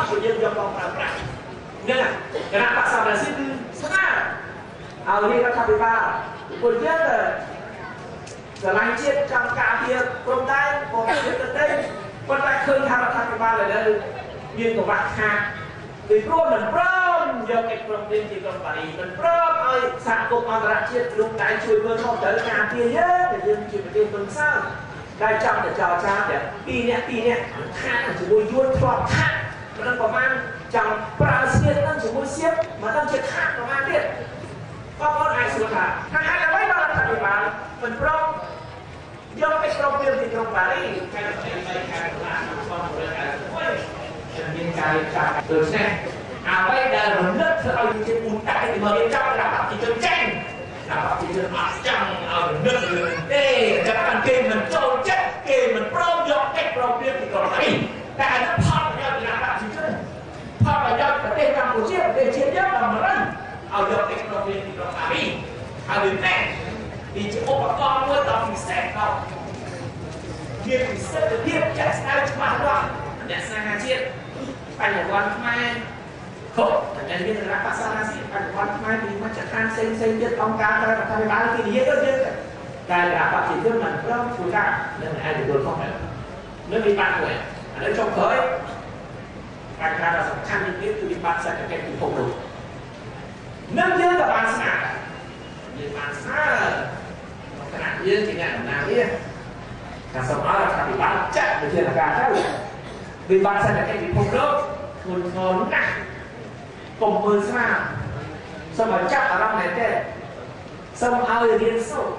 ក៏យើងយកមកប្រើប្រាស់ហ្នឹងគណៈបក្សសំរងស៊ីគឺស្នើឲ្យរាជរដ្ឋាភិបាលពួកយើងស្រឡាញ់ជាតិចង់ការពារព្រំដែនរបស់ជាតិទៅប៉ុន្តែឃើញថារដ្ឋាភិបាលឥឡូវមានកង្វះខាតពីព្រោះមិនព្រមយកកិច្ចព្រមព្រៀងទីក្រុងប៉ារីមិនព្រមឲ្យសហគមន៍អន្តរជាតិរួមដៃជួយមើលមកត្រូវការពារយើងដែលយើងជាប្រទេសទុនខ្សោយដែលចង់ទៅចរចាទាំងពីរអ្នកខាតជាមួយយួនធ្លាប់ខាតមិនដឹងប្រមាណចង់ប្រើស្នៀតនឹងជាមួយសៀមមិនដឹងជាខាតប្រមាណទៀតបងប្អូនអាចសួរថាហេតុអ្វីបានរដ្ឋាភិបាលមិនព្រមយកកិច្ចព្រមព្រៀងទីក្រុងប៉ារីខែ23ខែតុលាឆ្នាំ1991មានការរៀបចំដូច្នេះអ្វីដែលរំលឹកធ្វើឲ្យជាពូតាទីមករៀបចំដល់ប្រជាជនចេញដល់ប្រជាជនអត់ចង់ឲ្យរំលឹករឿងទេចាំបានគេមិនចូលចិត្តគេមិនព្រមយកកិច្ចព្រមព្រៀងទីក្រុងប៉ារីតែអានោះផលប្រយោជន៍ដល់ប្រជាជនផលប្រយោជន៍ប្រទេសកម្ពុជាប្រទេសជាតិយើងតម្រូវឲ្យយកកិច្ចព្រមព្រៀងទីក្រុងប៉ារីហើយវាណែវាជាឧបករណ៍មួយដ៏ពិសេសដល់មានពិសេសភាពចាក់ស្ដាយច្បាស់លាស់អ្នកស្នេហាជាតិបញ្ញវន្តខ្មែរគ្រប់តែមានគណៈបក្សសាសនាបញ្ញវន្តខ្មែរពីមជ្ឈដ្ឋានផ្សេងផ្សេងទៀតអង្គការក្រៅរដ្ឋាភិបាលគេនិយាយទៅយើងតែគណៈបក្សប្រជាជនមិនព្រមធ្វើការនឹងអាចទទួលខុសត្រូវនឹងវិបត្តិមួយឥឡូវចុងក្រោយបញ្ហាដ៏សំខាន់ទីទៀតគឺវិបត្តិសេដ្ឋកិច្ចពិភពលោកនឹងយើងក៏បានស្នើយើងបានស្នើគណៈយើងជាអ្នកតំណាងរាស្ត្រថាសូមឲ្យរដ្ឋាភិបាលចាត់វិធានការទៅវិបត្តិសេដ្ឋកិច្ចពិភពលោកធ្ងន់ធ្ងរណាស់កុំមើលស្រាលសូមឲ្យចាប់អារម្មណ៍មែនទេសូមឲ្យរៀនសូត្រ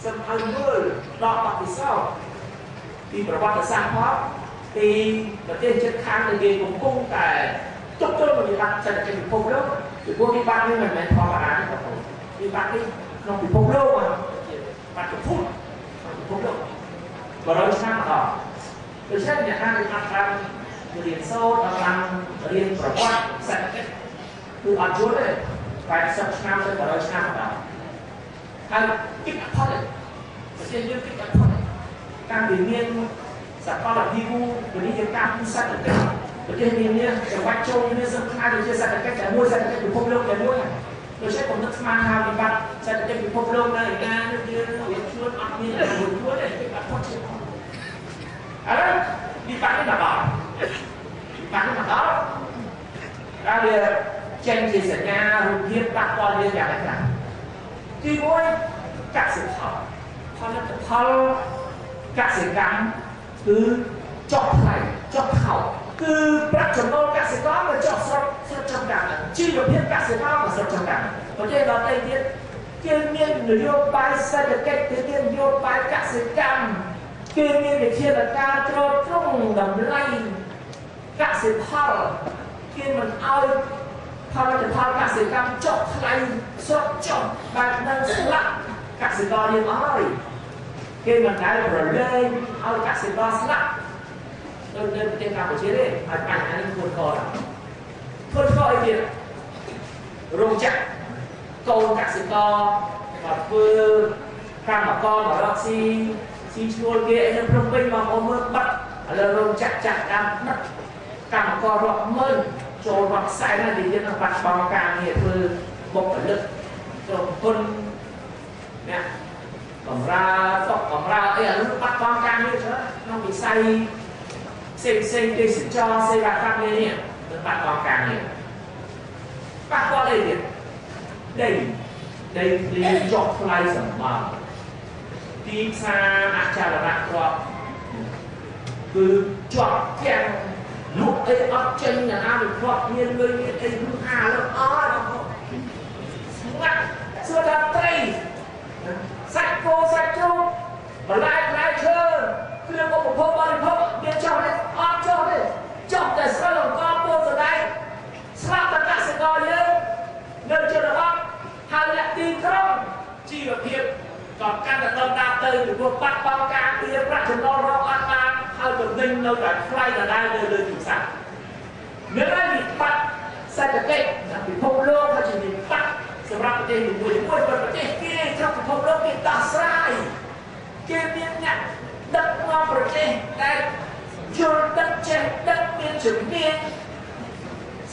សូមឲ្យមើលដល់បទពិសោធន៍ពីប្រវត្តិសាស្ត្រផងពីប្រទេសជិតខាងដែលគេកំពុងតែទប់ទល់នឹងវិបត្តិសេដ្ឋកិច្ចពិភពលោកពីព្រោះវិបត្តិនេះមិនមែនធម្មតាទេបងប្អូនវិបត្តិនេះក្នុងពិភពលោកជាបាតុភូតក្នុងពិភពលោក100ឆ្នាំម្ដងដូច្នេះអ្នកណាដែលអត់បានរៀនសូត្រអត់បានរៀនប្រវត្តិសេដ្ឋកិច្ចគឺអត់យល់ទេ80ឆ្នាំទៅ100ឆ្នាំម្ដងហើយគិតអត់ផុតទេប្រទេសយើងគិតអត់ផុតទេតាំងពីមានសកលភាវូបនីយកម្មសេដ្ឋកិច្ចប្រទេសនានាច្បាច់ចូលគ្នាសឹងខ្លាចទៅជាសេដ្ឋកិច្ចតែមួយសេដ្ឋកិច្ចពិភពលោកតែមួយដូច្នេះកុំនឹកស្មានថាវិបត្តិសេដ្ឋកិច្ចពិភពលោកនៅឯណានេះយើងរៀបខ្លួនអត់មានអាមួយខ្លួនទេគិតអត់ផុតទេឥឡូវវិបត្តិនេះមកដល់វិបត្តិនេះមកដល់ដល់វាចេញជាសញ្ញារូបភាពប៉ះពាល់យើងយ៉ាងណាខ្លះទី1កសិផលផលិតផលកសិកម្មគឺចុះថ្លៃចុះថោកគឺប្រាក់ចំណូលកសិករក៏ចុះស្រុកចុះតាមជីវភាពកសិករក៏ស្រុកចុះតាមប្រទេសដទៃទៀតគេមាននយោបាយសេដ្ឋកិច្ចគេមាននយោបាយកសិកម្មគេមានវិធានការទ្រទ្រង់តម្លៃកសិផលគេមិនឲ្យផលិតផលកសិកម្មចុះថ្លៃស្រុកចុះបែបនឹងស្លាប់កសិករយើងអស់ហើយគេមិនដែលប្រឡែងឲ្យកសិករស្លាប់ដូចនៅប្រទេសកម្ពុជាទេហើយបញ្ហានេះធ្ងន់ធ្ងរធ្ងន់ធ្ងរអីទៀតរោងចក្រកូនកសិករមកធ្វើកម្មករមករកស៊ីស៊ីឈ្នួលគេនៅភ្នំពេញបងប្អូនមើលបាត់ឥឡូវរោងចក្រចាក់តាមដឹកកម្មកររាប់ម៉ឺនចូលរាប់សែនហើយយើងនឹងបាត់បង់ការងារធ្វើបុគ្គលិកក្រុមហ៊ុនអ្នកបំរើតុកបំរើអីអានោះបាត់បង់ការងារច្រើនក្នុងវិស័យផ្សេងផ្សេងទេសចរសេវាកម្មនេះនឹងបាត់បង់ការងារប៉ះពាល់អីទៀតដីធ្លីចុះថ្លៃសម្បើមទីផ្សារអចលនទ្រព្យគឺជាប់ទាំងលក់អីអត់ចេញណាវាធ្លាប់មានលុយមានអីហឺហាលើអស់បងប្អូនស្ងាត់សួរថាត្រីសាច់គោសាច់ជ្រូកបន្លែផ្លែឈើគ្រឿងឧបភោគបរិភោគមានចុះទេអត់ចុះទេចុះតែស្រូវអង្ករពោតសណ្ដែកស្លាប់តែកសិករយើងនៅជនបទហើយអ្នកទីក្រុងជីវភាពក៏កាន់តែដុនដាបទៅពីព្រោះបាត់បង់ការពារប្រាក់ចំណូលរកអត់បានហើយទំនិញនៅតែថ្លៃដដែលនៅលើទីផ្សារនៅហើយវិបត្តិសេដ្ឋកិច្ចពិភពលោកហើយជាវិបត្តិសម្រាប់ប្រទេសមួយមួយប្រទេសគេក្នុងពិភពលោកគេដោះស្រាយគេមានអ្នកដឹកនាំប្រទេសដែលយល់ដឹងចេះដឹងមានជំនាញ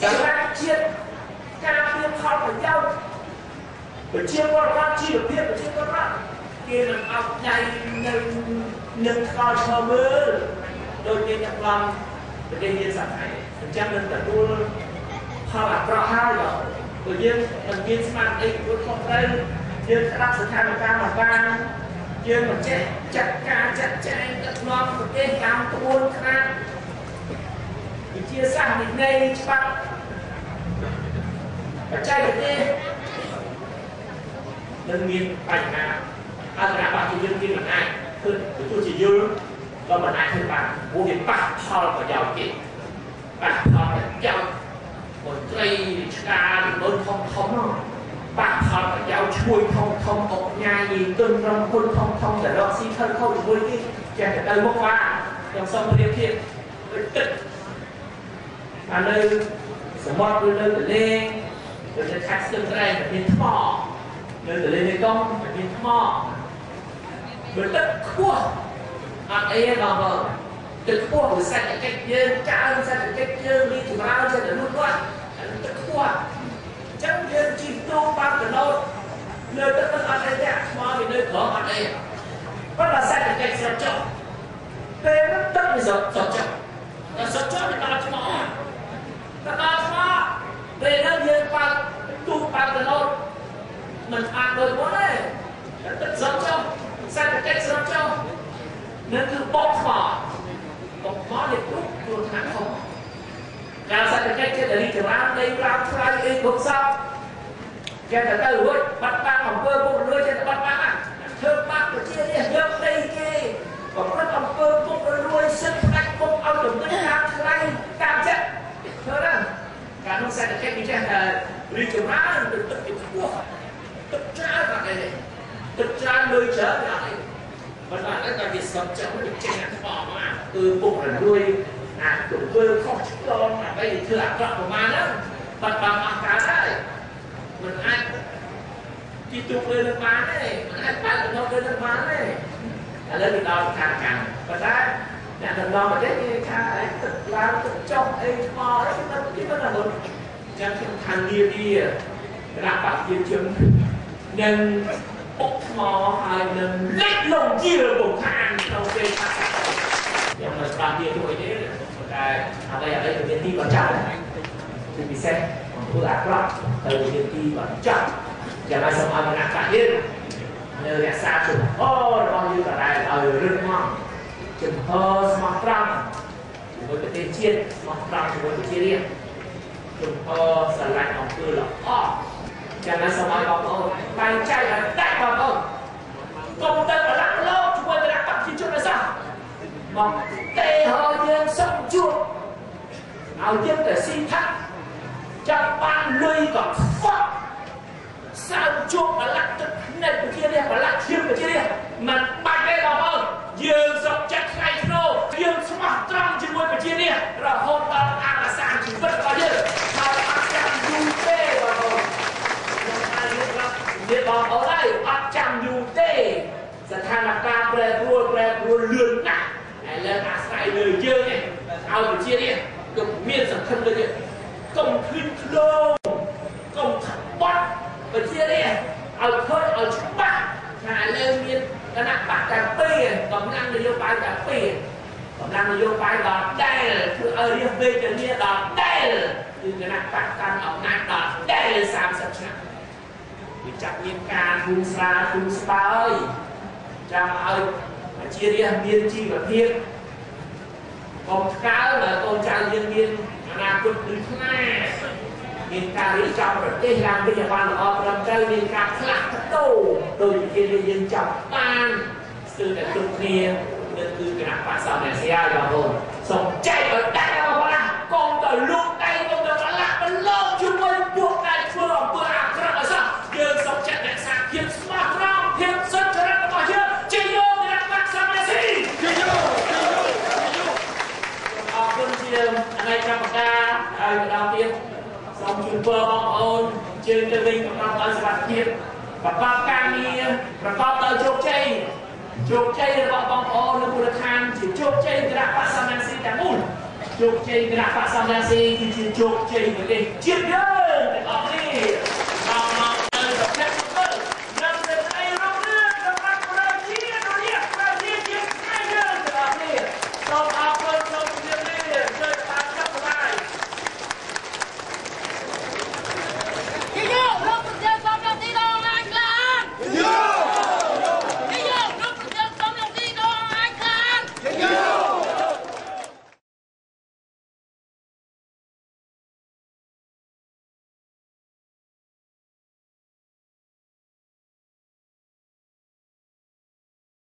ស្រឡាញ់ជាតិការពារផលប្រយោជន៍ប្រជាពលរដ្ឋជីវភាពប្រជាពលរដ្ឋគេនឹងអោបដៃនៅនឹងថ្កល់ឈរមើលដូចគេដឹកនាំប្រទេសយើងសប្តាហ៍អញ្ចឹងនឹងទទួលផលអាក្រក់ហើយបងព្រោះយើងមិនមានស្មារតីទទួលខុសត្រូវយើងស្ដាប់ស្ថានភាពមកបានយើងមិនចេះចាត់ការចាត់ចែងដឹកនាំប្រទេសតាមក្បួនខ្នាតវិទ្យាសាស្ត្រវិន័យច្បាប់បច្ចេកទេសនឹងមានបញ្ហាអន្តរបាជាយើងគេមិនអាចធ្វើទោះជាយល់ក៏មិនអាចធ្វើបានព្រោះវាប៉ះផលប្រយោជន៍គេប៉ះផលប្រយោជន៍មន្ត្រីរាជការពីមុនធំធំប៉ះផលប្រយោជន៍ឈ្មួញធំធំអុកញ៉ាយីទុនក្រុមហ៊ុនធំធំដែលរកស៊ីខិលខូចជាមួយគេចេះតែទៅមុខបានខ្ញុំសូមប្រៀបធៀបដូចទឹកអានៅសមុទ្រឬនៅទន្លេឬនៅខេត្តស្ទឹងត្រែងមានថ្មនៅទន្លេមេគង្គមានថ្មបើទឹកខ្ពស់អត់អីទេបងប្អូនទឹកខ្ពស់ព្រោះសេដ្ឋកិច្ចយើងកើនសេដ្ឋកិច្ចយើងរីកចម្រើនចេះតែលូតលាស់ទឹកខ្ពស់អញ្ចឹងយើងជិះទូកបានកណោតលើទឹកនឹងអត់អីទេថ្មវានៅក្រោមអត់អីប៉ុន្តែសេដ្ឋកិច្ចស្រត់ចុះពេលហ្នឹងទឹកវាស្រត់ចុះតែស្រត់ចុះវាដល់ថ្មតែដល់ថ្មពេលហ្នឹងយើងបើកទូកបើកកណោតមិនអាចដូចមុនទេទឹកស្រត់ចុះសេដ្ឋកិច្ចស្រត់ចុះនឹងគឺបកថ្មបកថ្មនេះគ្រប់គ្រោះថ្នាក់ធំការសេដ្ឋកិច្ចជារីកចម្រើននៃប្រាំថ្លៃអីគ្រប់សពចេះតែទៅរួចបាត់បង់អំពើពុករលួយចេះតែបាត់បង់ធ្វើបាបប្រជារាស្ត្រយកដីគេប្រព្រឹត្តអំពើពុករលួយសិទ្ធិផ្ដាច់ពុកឲ្យចំណេញតាមថ្លៃតាមចិត្តធ្វើហ្នឹងការនោះសេដ្ឋកិច្ចវាចេះតែរីកចម្រើនទៅទឹកវាខ្ពស់ទឹកច្រើនអត់អីទេទឹកច្រើនលុយច្រើនអត់អីប៉ុន្តែតែវាសុទ្ធចិត្តវាចេះអាថ្មមកគឺពុករលួយអាទង្វើខុសឆ្គងអ្វីធ្វើអាក្រក់ប្រមាណហ្នឹងបាត់បង់អស់កើតហើយមិនអាចជិះទូកលើនឹងបានទេមិនអាចបើកកំណត់លើនឹងបានទេឥឡូវវាដល់ស្ថានភាពប៉ុន្តែអ្នកដឹកនាំប្រទេសគេថាអីទឹកឡើងទឹកចុះអីថ្មអីទៅគេមិនដល់ចឹងខ្ញុំថានាវាគណៈបក្សប្រជាជននឹងបុកថ្មហើយនឹងលិចលងជាពុំខានក្នុងពេលឆាប់ខ្ញុំមិនច្បាស់ទៀតជួយទេតែអ្វីអ្វីក៏មានទីបញ្ចប់ជាពិសេសអំពើអាក្រក់ទៅមានទីបញ្ចប់យ៉ាងណាសូមឲ្យគណៈបក្សយើងនៅរក្សាជំហររបស់យើងដដែលឲ្យរឹងមាំជំហរស្មោះត្រង់ជាមួយប្រទេសជាតិស្មោះត្រង់ជាមួយប្រជារាស្ត្រជំហរស្រឡាញ់អំពើល្អយ៉ាងណាសូមឲ្យបងប្អូនបែងចែកឲ្យដាច់បងប្អូនកុំទៅប្រឡាក់លោកជាមួយគណៈបក្សប្រជាជនឲ្យសោះមកទេហើយយើងសុំជួបឲ្យយើងតែស៊ីផាក់ចាំបានលុយក៏ខ្វក់សើជួបប្រឡាក់ទឹកភ្នែកប្រជារាស្ត្រប្រឡាក់ឈាមប្រជារាស្ត្រមិនបាច់ទេបងប្អូនយើងសុខចិត្តថ្លៃថ្នូរយើងស្មោះត្រង់ជាមួយប្រជារាស្ត្ររហូតដល់អវសានជីវិតរបស់យើងហើយអត់ចាំយូរទេបងប្អូនខ្ញុំថាយើងប្រាប់និយាយបងប្អូនហើយអត់ចាំយូរទេស្ថានភាពប្រែប្រួលលឿនណាស់ឥឡូវអាស្រ័យលើយើងឯងឲ្យប្រជារាស្ត្រកុំមានសង្ឃឹមលើយើងកុំឃ្លីឃ្លោងកុំក្បត់ប្រជារាស្ត្រឲ្យឃើញឲ្យច្បាស់ថាឥឡូវមានគណៈបក្សតែពីរកម្លាំងនយោបាយតែពីរកម្លាំងនយោបាយដល់ដែលធ្វើឲ្យរាស្ត្រវេទនាដល់ដែលគឺគណៈបក្សកាន់អំណាចដល់ដែល30ឆ្នាំវាចាប់មានការធូរស្រាលធូរស្បើយចាំឲ្យប្រជារាស្ត្រមានជីវភាពកុំថ្កើមកកូនចៅយើងមានអនាគតភ្លឺថ្លាមានការរៀបចំប្រទេសឡើងវិញឲ្យបានល្អត្រឹមត្រូវមានការផ្លាស់ប្ដូរដោយជាយើងចាប់បានស្ទើរតែគ្រប់គ្នានឹងគឺគណៈបក្សសំរងស៊ីហើយបងប្អូនសូមចែកឲ្យដាច់បងប្អូនណាកុំទៅលូកដៃកុំទៅប្រឡាក់ប្រឡងជាមួយពួកដែលធ្វើអំពើអាក្រក់ឲ្យសោះយើងសូមចាត់រក្សាភាពស្មោះត្រង់ភាពសុចរិតរបស់យើងជាយោគណៈបក្សសំរងស៊ីជាយោអរគុណជាអនេកកម្មការហើយម្ដងទៀតសូមជូនពរបងប្អូនជើងទៅវិញប្រកបដោយសុវត្ថិភាពប្រកបការងារប្រកបដោយជោគជ័យជោគជ័យរបស់បងប្អូននៅមូលដ្ឋានជាជោគជ័យគណៈបក្សសំរងស៊ីទាំងមូល ជោគជ័យគណៈបកសំរងស៊ីគឺជាជោគជ័យប្រទេសជាតិយើង។